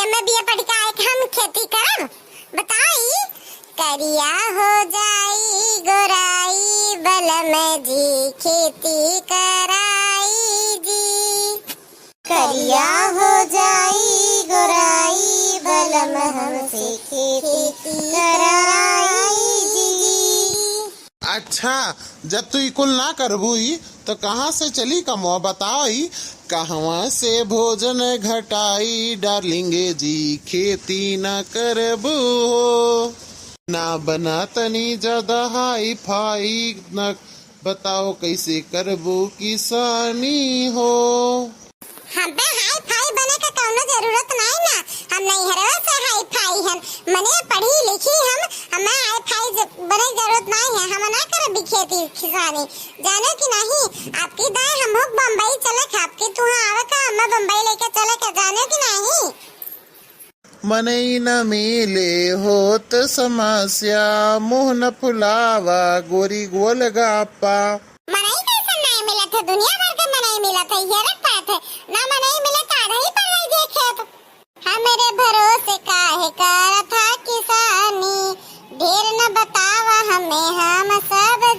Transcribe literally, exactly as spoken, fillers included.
एमे बीए पढ़ के आए के हम खेती करब? बताई। करिया हो जाई गोराई बलम जी खेती कराई जी। करिया हो जाई गोराई बलम हमसे खेती कराई जी। अच्छा, जब तू ई कुल ना करबू ई, तो कहाँ से चली कमवा बताई? कहवा से भोजन घटाई डार्लिंग जी, खेती ना करबू हो। ना बना तनी ज्यादा हाई फाई, ना बताओ कैसे करबू किसानी हो। हमें हाई फाई बने का कौनो जरूरत नहीं ना, हम नैहरवा से हाई फाई हन, मने पढ़ी लिखी हम, हमें हाई फाई ज-, बने जरूरत नहीं है, हम ना करब खेती किसानी, जानो कि नहीं? आपकी दाई हम लोग बम्बई चले के, आपकी तुहाँ आवे का, हमें बम्बई लेके चले के, जानो कि नहीं? मनई न मिले होत समस्या, मुँह न फुलावा गोरी गोलगप्पा। मनई कैसन नहीं मिलत है, दुनिया भर के मनई मिलत है, हेरत पड़त है, ना मनई मिले तो आधा ही पड़ जाई जे खेत। हमरे भरोसे काहे का